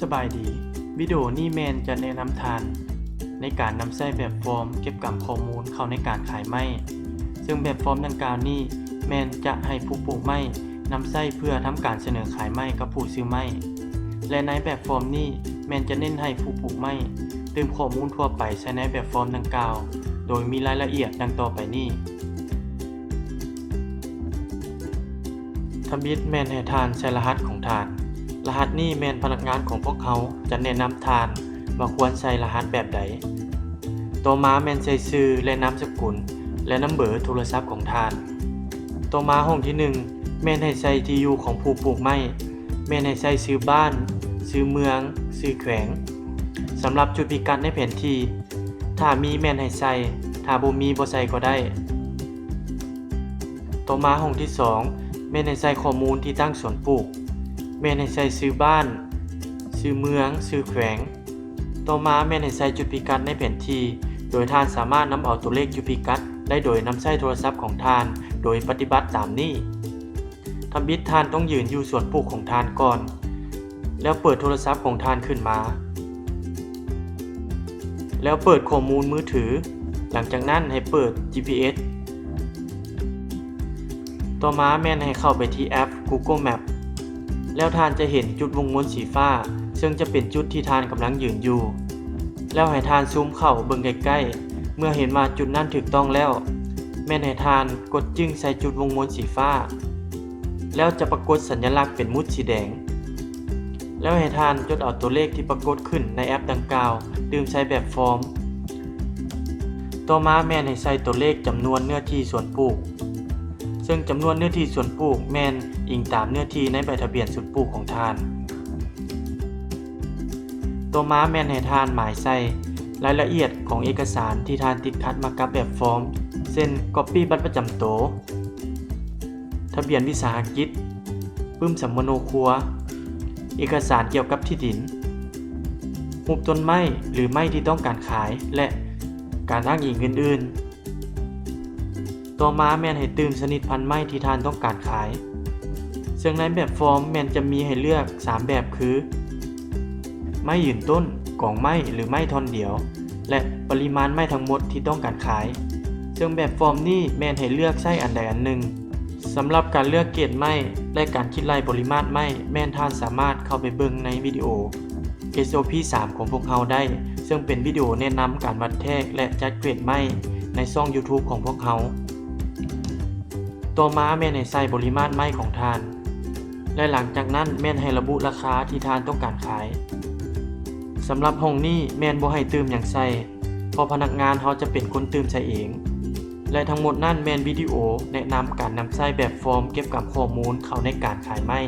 ສະບາຍດີ, ວິດີໂອນີ້ແມ່ນຈະແນະນຳທ່ານໃນການນຳໃຊ້ແບບຟອມເກັບກຳຂໍ້ມູນເຂົ້າໃນການຂາຍໄມ້, ເຊິ່ງແບບຟອມດັ່ງກ່າວນີ້ແມ່ນຈະໃຫ້ຜູ້ປູກໄມ້ນຳໃຊ້ເພື່ອທຳການສະເໜີຂາຍໄມ້ກັບຜູ້ຊື້ໄມ້ ແລະ ໃນແບບຟອມນີ້ແມ່ນຈະເນັ້ນໃຫ້ຜູ້ປູກໄມ້ຕື່ມຂໍ້ມູນທົ່ວໄປໃສ່ໃນແບບຟອມດັ່ງກ່າວ ໂດຍມີລາຍລະອຽດດັ່ງຕໍ່ໄປນີ້. ທຳອິດແມ່ນໃຫ້ທ່ານໃສ່ລະຫັດຂອງທ່ານ. ລະຫັດນີ້ແມ່ນພະນັກງານຂອງພວກເຮົາຈະແນະນຳທ່ານວ່າຄວນໃສ່ລະຫັດແບບໃດ. ຕໍ່ມາແມ່ນໃສ່ຊື່ ແລະ ນາມສະກຸນ ແລະ ນຳເບີໂທລະສັບຂອງທ່ານ. ຕໍ່ມາຫ້ອງທີໜຶ່ງ ແມ່ນໃຫ້ໃສ່ທີ່ຢູ່ຂອງຜູ້ປູກໄມ້, ແມ່ນໃຫ້ໃສ່ຊື່ບ້ານ, ຊື່ເມືອງ, ຊື່ແຂວງ. ສຳລັບຈຸດພິກັດໃນແຜນທີ່, ຖ້າມີແມ່ນໃຫ້ໃສ່, ຖ້າບໍ່ມີບໍ່ໃສ່ກໍໄດ້. ຕໍ່ມາຫ້ອງທີສອງ ແມ່ນໃຫ້ໃສ່ຂໍ້ມູນທີ່ຕັ້ງສວນປູກ, ແມ່ນໃຫ້ໃສ່ຊື່ບ້ານ, ຊື່ເມືອງ, ຊື່ແຂວງ. ຕໍ່ມາແມ່ນໃຫ້ໃສ່ຈຸດພິກັດໃນແຜນທີ່, ໂດຍທ່ານສາມາດນຳເອົາຕົວເລກຈຸດພິກັດໄດ້ໂດຍນຳໃຊ້ໂທລະສັບຂອງທ່ານ ໂດຍປະຕິບັດຕາມນີ້. ທຳອິດທ່ານຕ້ອງຢືນຢູ່ສວນປູກຂອງທ່ານກ່ອນ, ແລ້ວເປີດໂທລະສັບຂອງທ່ານຂຶ້ນມາ, ແລ້ວເປີດຂໍ້ມູນມືຖື, ຫຼັງຈາກນັ້ນໃຫ້ເປີດ ຈີພີເອສ. ຕໍ່ມາແມ່ນໃຫ້ເຂົ້າໄປທີ່ແອັບ Google Map ແລ້ວທ່ານຈະເຫັນຈຸດວົງມົນສີຟ້າ ເຊິ່ງຈະເປັນຈຸດທີ່ທ່ານກຳລັງຢືນຢູ່. ແລ້ວໃຫ້ທ່ານຊູມເຂົ້າເບິ່ງໃກ້ໆ, ເມື່ອເຫັນວ່າຈຸດນັ້ນຖືກຕ້ອງແລ້ວ, ແມ່ນໃຫ້ທ່ານກົດຈຶ້ງໃສ່ຈຸດວົງມົນສີຟ້າ, ແລ້ວຈະປາກົດສັນຍະລັກເປັນໝຸດສີແດງ. ແລ້ວໃຫ້ທ່ານຈົດເອົາຕົວເລກທີ່ປາກົດຂຶ້ນໃນແອັບດັ່ງກ່າວ ຕື່ມໃສ່ແບບຟອມ. ຕໍ່ມາແມ່ນໃຫ້ໃສ່ຕົວເລກຈຳນວນເນື້ອທີ່ສວນປູກ, ເຊິ່ງຈຳນວນເນື້ອທີ່ສວນປູກແມ່ນອີງຕາມເນື້ອທີ່ໃນໃບທະບຽນສວນປູກຂອງທ່ານ. ຕໍ່ມາແມ່ນໃຫ້ທ່ານໝາຍໃສ່ລາຍລະອຽດຂອງເອກະສານທີ່ທ່ານຕິດຂັດມາກັບແບບຟອມ ເຊັ່ນ ກັອບປີ້ບັດປະຈຳໂຕ, ທະບຽນວິສາຫະກິດ, ປຶ້ມສຳມະໂນຄົວ, ເອກະສານກ່ຽວກັບທີ່ດິນ, ຮູບຕົ້ນໄມ້ ຫຼື ໄມ້ທີ່ຕ້ອງການຂາຍ ແລະ ການອ້າງອີງອື່ນໆ. ຕໍ່ມາແມ່ນໃຫ້ຕື່ມຊະນິດພັນໄມ້ທີ່ທ່ານຕ້ອງການຂາຍ, ເຊິ່ງໃນແບບຟອມແມ່ນຈະມີໃຫ້ເລືອກສາມແບບຄື ໄມ້ຢືນຕົ້ນ, ກອງໄມ້ ຫຼື ໄມ້ທ່ອນດຽວ ແລະ ປະລິມານໄມ້ທັງໝົດທີ່ຕ້ອງການຂາຍ, ເຊິ່ງແບບຟອມນີ້ແມ່ນໃຫ້ເລືອກໃຊ້ອັນໃດອັນໜຶ່ງ. ສຳລັບການເລືອກເກດໄມ້ ແລະ ການຄິດໄລ່ປະລິມານໄມ້ ແມ່ນທ່ານສາມາດເຂົ້າໄປເບິ່ງໃນວິດີໂອ ເອສໂອພີ ສາມ ຂອງພວກເຮົາໄດ້, ເຊິ່ງເປັນວິດີໂອແນະນຳການວັດແທກ ແລະ ຈັດເກຣດໄມ້ໃນຊ່ອງ YouTube ຂອງພວກເຮົາ. ຕໍ່ມາແມ່ນໃຫ້ໃສ່ປະລິມານໄມ້ຂອງທ່ານ ແລະ ຫຼັງຈາກນັ້ນແມ່ນໃຫ້ລະບຸລາຄາທີ່ທ່ານຕ້ອງການຂາຍ. ສຳລັບຫ້ອງນີ້ແມ່ນບໍ່ໃຫ້ຕື່ມຫຍັງໃສ່, ເພາະພະນັກງານເຮົາຈະເປັນຄົນຕື່ມໃສ່ເອງ. ແລະ ທັງໝົດນັ້ນແມ່ນວິດີໂອແນະນຳການນຳໃຊ້ແບບຟອມເກັບກຳຂໍ້ມູນເຂົ້າໃນການຂາຍໄມ້.